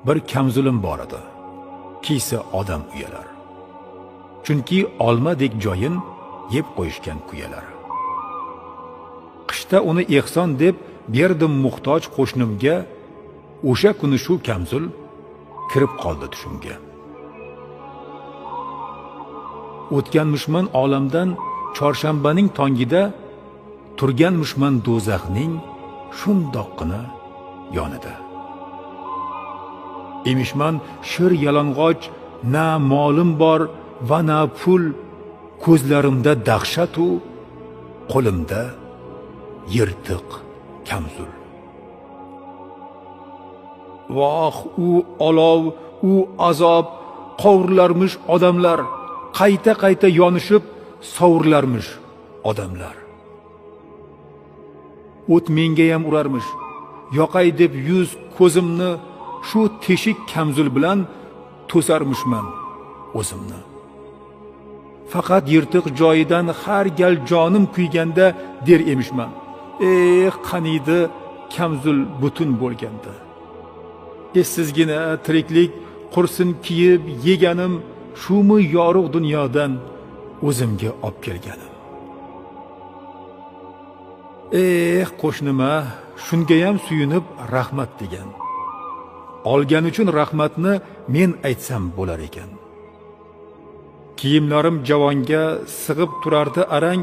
Bir kamzulim bor edi, kiysa odam uyalar. Chunki olmadek joyin yeb qo'yishgan kuyalar. Qishda uni ehson deb berdim muhtoj qo'shnimga, o'sha kuni shu kamzul kirib qoldi tushimga. O'tganmishman olamdan chorshanbaning tongida, turganmishman do'zaxning shundoqqina yonida. Emishman shir yalang'och, na molim bor va na pul, ko'zlarimda dahshat u qo'limda yirtiq kamzul. Voh, u olov, u azob, qovurilarmish odamlar, qayta-qayta yonishib sovurilarmish odamlar. O't menga ham urarmish, yoqay deb yuz ko'zimni shu teshik kamzul bilan to'sarmishman o'zimni. Faqat yirtiq joyidan har gal jonim kuyganda der emishman: eh, qaniydi kamzul butun bo'lganda. Essizgina tiriklik qursin kiyib yeganim, shumi yorug' dunyodan o'zimga olib kelganim. Eh, qo'shnima shungayam suyunib rahmat degan. Olgan uchun rahmatni men aytsam bo'lar ekan. Kiyimlarim javonga sig'ib turardi arang,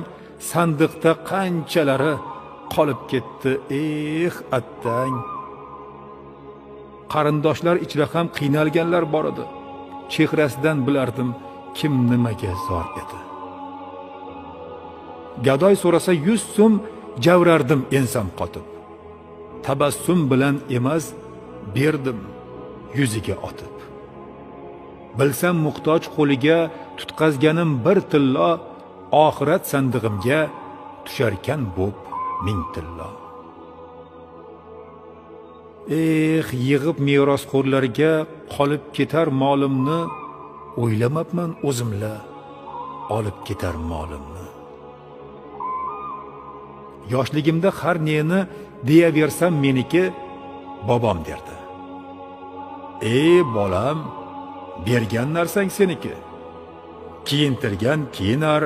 sandiqda qanchalari qolib ketdi, eh, attang. Qarindoshlar ichra ham qiynalganlar bor edi. Chehrasidan bilardim kim nimaga zor edi. Gadoy so'rasa 100 so'm javrardim ensam qotib. Tabassum bilan emas, berdim yuziga otib. Bilsam muhtoj qo'liga tutqazganim bir tillo, oxirat sandig'imga tusharkan bo'p 1000 tillo. Eh, yig'ib merosxo'rlarga qolib ketar molimni, o'ylamabman o'zimla olib ketar molimni. Yoshligimda har neni deyaversam meniki, bobom derdi: "Ey bolam, bergan narsang seniki. Kiyintirgan kiyinar,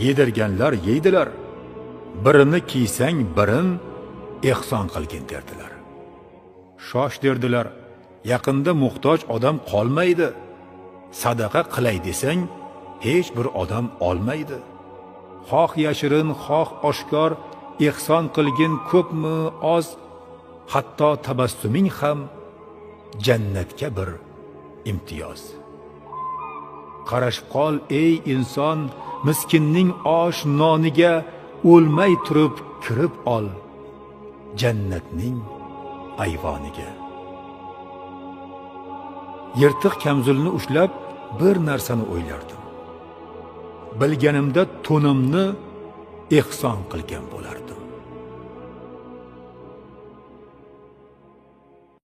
yedirganlar yeydilar. Birini kiysang birin ehson qilgin" derdilar. Shosh derdilar, yaqinda muhtoj odam qolmaydi. Sadaqa qilay desang hech bir odam olmaydi. Xoh yashirin, xoh oshkor ehson qilgin ko'pmi oz, hatto tabassuming ham jannatga bir imtiyoz. Qarashib qol ey inson, miskinning osh noniga, o'lmay turib kirib ol jannatning ayvoniga. Yirtiq kamzulni ushlab bir narsani o'ylardim. Bilganimda to'nimni ehson qilgan bo'lardim.